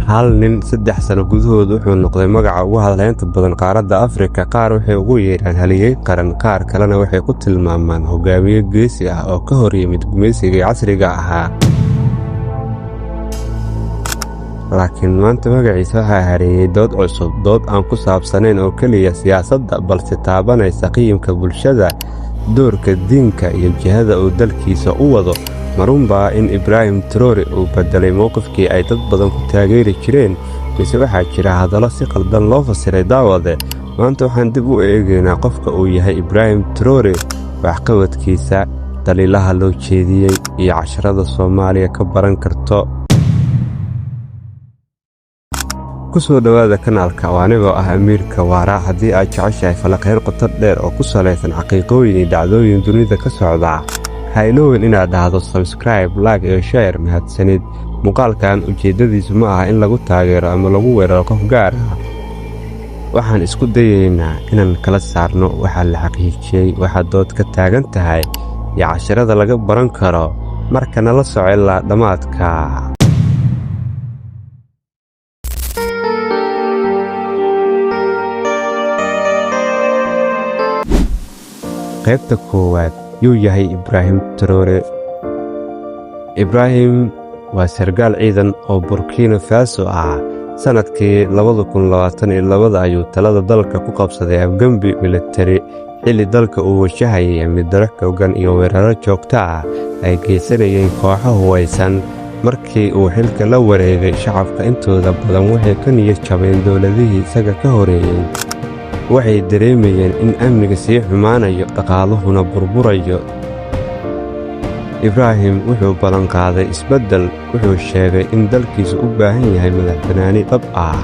Hal nin 3 sano gudahood wuxuu noqday magaca ugu hadalhaynta badan qaaradda Afrika. Qaar waxay ugu yeedhaan halyeey qaran, qaar kalena waxay ku tilmaamaan hogaamiye geesi ah oo ka hor yimid gumaysigii casriga ahaa. Laakiin maanta magaciisa waxaa hareeyay dood cusub, dood aan ku saabsanayn oo keliya siyaasadda, balse taabanaysa qiyamka bulshada, doorka diinka iyo jihada uu dalkiisa u wado. Ma runbaa in Ibrahim Traore uu beddelay mowqifkii ay dad badan ku taageeri jireen, mise waxaa jira hadallo si khaldan loo fasiray? Daawade, maanta waxaan dib u eegaynaa qofka uu yahay Ibrahim Traore, waxqabadkiisa, dhaliilaha loo jeediyey, iyo casharrada Soomaaliya ka baran karto. Ku soo dhowaada kanaalka oo anigoo ah Amiirka Waara. Haddii aad jeceshahay falanqayn qoto dheer oo ku salaysan xaqiiqooyin iyo dhacdooyin dunida ka socda, ha iloowin inaad dhahdo subscribe, like iyo share. Mahadsanid. Muuqaalkan ujeeddadiisu ma aha in lagu taageero ama lagu weeraro qof gaar ah. Waxaan isku dayaynaa inaan kala saarno waxa la xaqiijiyey, waxa dood ka taagan tahay, iyo casharrada laga baran karo. Marka nala soco ilaa dhammaadka. Qaybta koowaad: yuu yahay Ibraahim Traore? Ibraahim waa sarkaal ciidan oo Burkina Faso ah. Sannadkii 2022 ayuu talada dalka ku qabsaday afgembi militari, xilli dalka uu wajahayay amni darro xooggan iyo weerarro joogto ah ay geysanayeen kooxo hubaysan. Markii uu xilka la wareegay, shacabka intooda badan waxay ka niyad jabeen dowladihii isaga ka horreeyay. Waxay dareemayeen in amniga sii xumaanayo, dhaqaaluhuna burburayo. Ibraahim wuxuu ballanqaaday isbeddel. Wuxuu sheegay in dalkiisu u baahan yahay madaxbannaani dhab ah.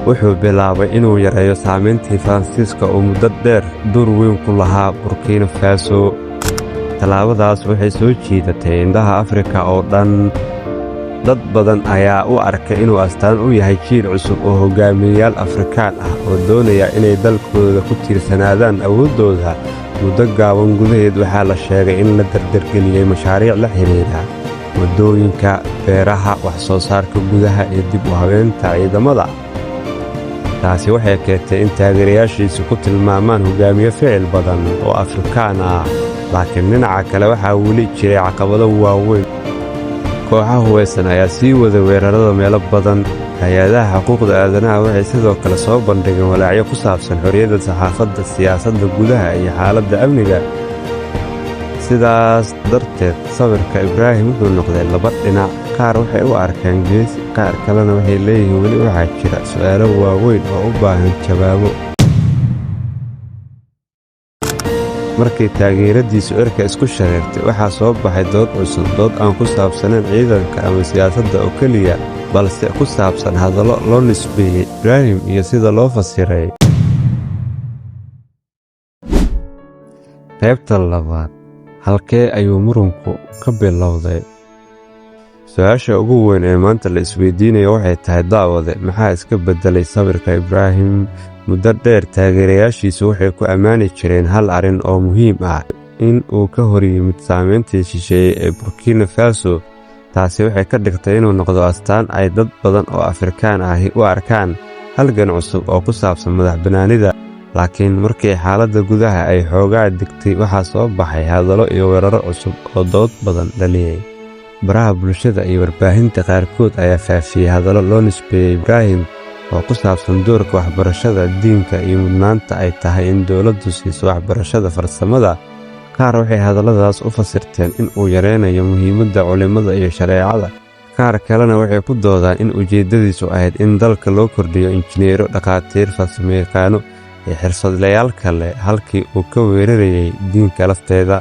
Wuxuu bilaabay inuu yareeyo saameyntii Faransiiska oo muddo dheer door weyn ku lahaa Burkina Faso. Tallaabadaas waxay soo jiidatay indhaha Afrika oo dhan. Dad badan ayaa u arkay inuu astaan u yahay jiil cusub oo hogaamiyeyaal Afrikaan ah oo doonaya inay dalkooda ku tiirsanaadaan awooddooda. Muddo gaaban gudaheed waxaa la sheegay in la dardargeliyey mashaariic la xiriira waddooyinka, beeraha, wax soo saarka gudaha iyo dib u habeynta ciidamada. Taasi waxay keentay in taageerayaashiisu ku tilmaamaan hogaamiye ficil badan oo Afrikaan ah. Laakiin dhinaca kale, waxaa weli jiray caqabado waaweyn. Kooxaha hubaysan ayaa sii waday weerarada meelo badan. Hay'adaha xuquuqda aadanaha waxay sidoo kale soo bandhigeen walaacyo ku saabsan xorriyadda saxaafadda, siyaasadda gudaha iyo xaaladda amniga. Sidaas darteed, sawirka Ibraahim wuxuu noqday laba dhinac. Qaar waxay u arkaan geesi, qaar kalena waxay leeyihiin weli waxaa jira su'aalo waaweyn oo u baahan jawaabo. Markii taageeradiisu cirka isku shareertay, waxaa soo baxay dood cusub, dood aan ku saabsanayn ciidanka ama siyaasadda oo keliya, balse ku saabsan hadallo loo nisbeeyey Ibraahim iyo sida loo fasiray. Qaybta labaad: halkee ayuu muranku ka bilowday? Su'aasha ugu weyn ee maanta la isweydiinayo waxay tahay: daawade, maxaa iska beddelay sawirka Ibraahim? Muddo dheer taageerayaashiisu waxay ku ammaani jireen hal arrin oo muhiim ah: in uu ka hor yimid saameyntii shisheeye ee Burkina Faso. Taasi waxay ka dhigtay inuu noqdo astaan ay dad badan oo Afrikaan ahi u arkaan halgan cusub oo ku saabsan madaxbannaanida. Laakiin markii xaaladda gudaha ay xoogaa degtay, waxaa soo baxay hadallo iyo weerarro cusub oo dood badan dhaliyay. Baraha bulshada iyo warbaahinta qaarkood ayaa faafiyey hadallo loo nisbeeyey Ibraahim oo ku saabsan doorka waxbarashada, diinka iyo mudnaanta ay tahay in dowladdu siiso waxbarashada farsamada. Qaar waxay hadalladaas u fasirteen in uu yareynayo muhiimadda culimada iyo shareecada. Qaar kalena waxay ku doodaan in ujeeddadiisu ahayd in dalka loo kordhiyo injineero, dhakhaatiir, farsamayaqaano iyo xirfadlayaal kale, halkii uu ka weerarayay diinka lafteeda.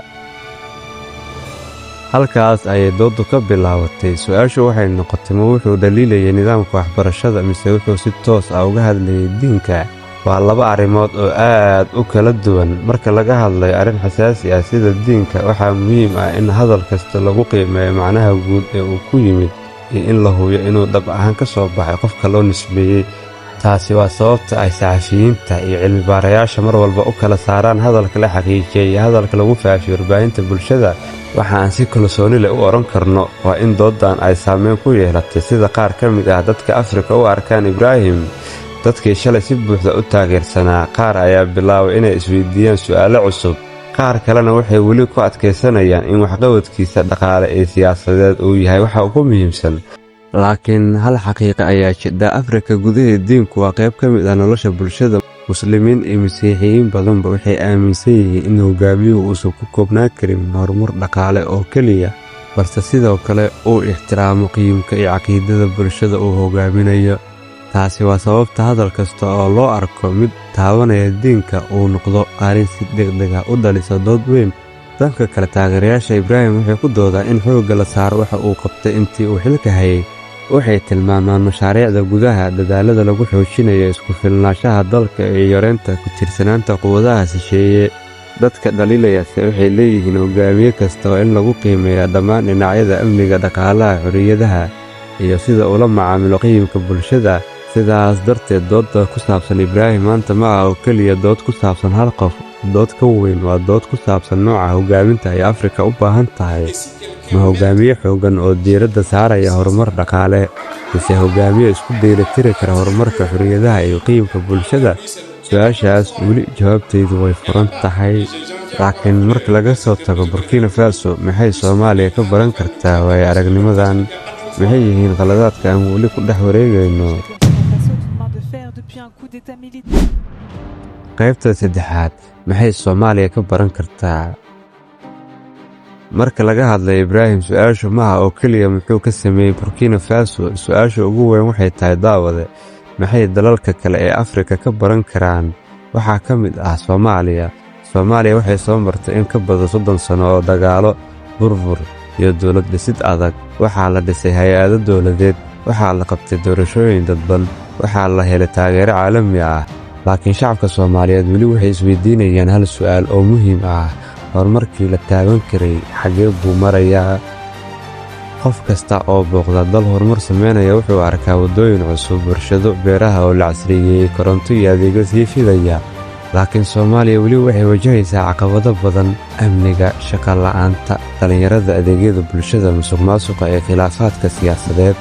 Halkaas ayay dooddu ka bilaabatay. Su'aashu waxay noqotay: ma wuxuu dhaliilayay nidaamka waxbarashada, mise wuxuu si toos ah uga hadlayay diinka? Waa laba arrimood oo aad u kala duwan. Marka laga hadlayo arrin xasaasi ah sida diinka, waxaa muhiim ah in hadal kasta lagu qiimeeyo macnaha guud ee uu ku yimid iyo in la hubiyo inuu dhab ahaan ka soo baxay qofka loo nisbeeyey. Taasi waa sababta ay saxafiyiinta iyo cilmi-baarayaasha mar walba u kala saaraan hadalka la xaqiijiyey iyo hadalka lagu faafiyo warbaahinta bulshada. Waxa aan si kalsooni leh u odhan karno waa in dooddan ay saameyn ku yeelatay sida qaar ka mid ah dadka Afrika u arkaan Ibraahim. Dadkii shalay si buuxda u taageersanaa qaar ayaa bilaabay inay isweydiiyaan su'aalo cusub. Qaar kalena waxay weli ku adkaysanayaan in waxqabadkiisa dhaqaale ee siyaasadeed uu yahay waxa ugu muhiimsan. Laakiin hal xaqiiqo ayaa jidha: Afrika gudaheeda diinku waa qayb ka mid ah nolosha bulshada. Muslimiin iyo Masiixiyiin badanba waxay aaminsan yihiin in hogaamiyuhu uusan ku koobnaan karin horumar dhaqaale oo keliya, balse sidoo kale uu ixtiraamo qiyamka iyo caqiidada bulshada uu hogaaminayo. Taasi waa sababta hadal kasta oo loo arko mid taabanaya diinka uu noqdo arrin si degdeg ah u dhalisa dood weyn. Dhanka kale, taageerayaasha Ibraahim waxay ku doodaan in xoogga la saaro waxa uu qabtay intii uu xilka hayay. Waxay tilmaamaan mashaariicda gudaha, dadaallada lagu xoojinayo isku filnaanshaha dalka iyo yareynta ku tiirsanaanta quwadaha shisheeye. Dadka dhaliilayase waxay leeyihiin hogaamiye kasta waa in lagu qiimeeyaa dhammaan dhinacyada amniga, dhaqaalaha, xorriyadaha iyo sida uu ula macaamilo qiyamka bulshada. Sidaas darteed, doodda ku saabsan Ibraahim maanta ma aha oo keliya dood ku saabsan hal qof. Dood ka weyn waa dood ku saabsan nooca hogaaminta ay Afrika u baahan tahay. Ma hogaamiye xooggan oo diiradda saaraya horumar dhaqaale, mise hogaamiye isku dheelitiri kara horumarka, xorriyadaha iyo qiyamka bulshada? Su'aashaas weli jawaabteedu way furan tahay. Laakiin marka laga soo tago Burkina Faso, maxay Soomaaliya ka baran kartaa waayo-aragnimadan? Maxay yihiin khaladaadka aan weli ku dhex wareegayno? Faso d'une main de fer depuis un coup d'État militaire. Qaybta saddexaad: Maxay Soomaaliya ka baran kartaa? Marka laga hadlayo Ibraahim, su'aashu ma aha oo keliya muxuu ka sameeyey Burkina Faso. Su'aasha ugu weyn waxay tahay, daawade, maxay dalalka kale ee Afrika ka baran karaan? Waxaa ka mid ah Soomaaliya. Soomaaliya waxay soo martay in ka badan 30 sano oo dagaallo, burbur iyo dowlad dhisid adag. Waxaa la dhisay hay'ado dowladeed, waxaa la qabtay doorashooyin dadban, waxaa la helay taageero caalami ah. Laakiin shacabka Soomaaliyeed weli waxay isweydiinayaan hal su'aal oo muhiim ah: horumarkii la taaban karay xagee buu marayaa? Qof kasta oo booqda dal horumar sameynaya wuxuu arkaa waddooyin cusub, warshado, beeraha oo la casriyeeyey, koronto iyo adeegyo sii fidaya. Laakiin Soomaaliya weli waxay wajahaysaa caqabado badan: amniga, shaqo la'aanta dhalinyarada, adeegyada bulshada, musuqmaasuqa iyo khilaafaadka siyaasadeed.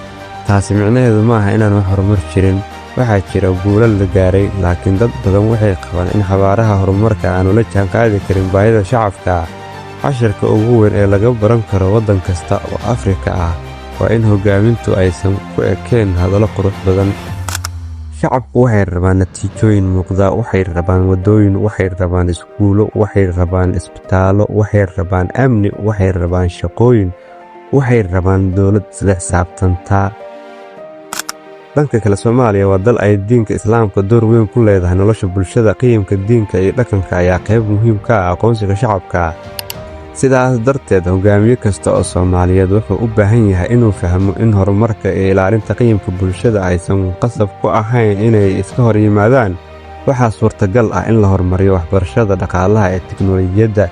Taasi micnaheedu ma aha inaan wax horumar jirin. Waxaa jira guulo la gaaray, laakiin dad badan waxay qabaan in xawaaraha horumarka aanu la jaanqaadi karin baahida shacabka. Casharka ugu weyn ee laga baran karo waddan kasta oo Afrika ah waa in hoggaamintu aysan ku ekeen hadallo qurux badan. Shacabku waxay rabaan natiijooyin muuqda. Waxay rabaan waddooyin, waxay rabaan iskuulo, waxay rabaan isbitaallo, waxay rabaan amni, waxay rabaan shaqooyin, waxay rabaan dowlad isla xisaabtanta. Dhanka kale, Soomaaliya waa dal ay diinka Islaamka door weyn ku leedahay nolosha bulshada. Qiyamka diinka iyo dhaqanka ayaa qayb muhiim ka ah aqoonsiga shacabka. Sidaas darteed, hogaamiye kasta oo Soomaaliyeed wuxuu u baahan yahay inuu fahmo in horumarka iyo ilaalinta qiyamka bulshada aysan qasab ku ahayn inay iska hor yimaadaan. Waxaa suurtagal ah in la horumariyo waxbarashada, dhaqaalaha ee tiknoolajiyadda,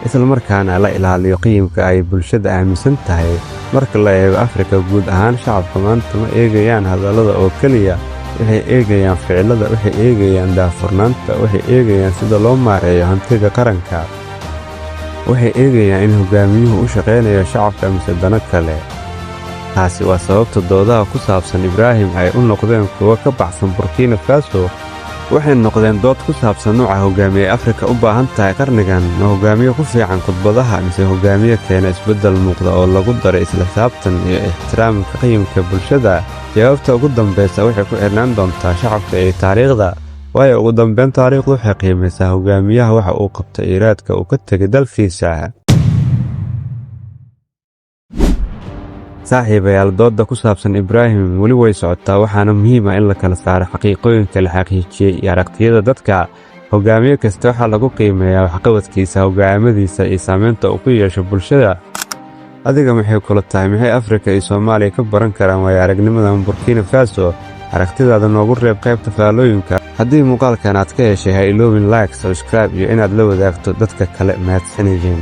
isla markaana la ilaaliyo qiyamka ay bulshada aaminsan tahay. Marka la eego Afrika guud ahaan, shacabka maanta ma eegayaan hadallada oo keliya. Waxay eegayaan ficilada, waxay eegayaan daahfurnaanta, waxay eegayaan sida loo maareeyo hantida qaranka, waxay eegayaan in hogaamiyuhu u shaqaynayo shacabka mise dano kale. Taasi waa sababta doodaha ku saabsan Ibraahim ay u noqdeen kuwo ka baxsan Burkina Faso. Waxay noqdeen dood ku saabsan nooca hogaamiye Afrika u baahan tahay qarnigan. Ma hogaamiye ku fiican khudbadaha, mise hogaamiye keena isbeddel muuqda oo lagu daray isla xisaabtan iyo ixtiraamka qiyamka bulshada? Jawaabta ugu dambeysa waxay ku xirnaan doontaa shacabka iyo taariikhda, waayo ugu dambeyn taariikhdu waxay qiimaysaa hogaamiyaha waxa uu qabtay iyo raadka uu ka tegay dalkiisa. Saaxiibayaal, doodda ku saabsan Ibraahim weli way socotaa, waxaana muhiim ah in la kala saaro xaqiiqooyinka la xaqiijiyey iyo aragtiyada dadka. Hogaamiye kasta waxaa lagu qiimeeyaa waxqabadkiisa, hogaamadiisa iyo saameynta uu ku yeesho bulshada. Adiga maxay kula tahay? Maxay Afrika iyo Soomaaliya ka baran karaan waayo aragnimadan Burkina Faso? Aragtidaada noogu reeb qaybta faallooyinka. Haddii muuqaalkan aad ka heshay, ha iloobin like, subscribe iyo inaad la wadaagto dadka kale. Mahadsanidin.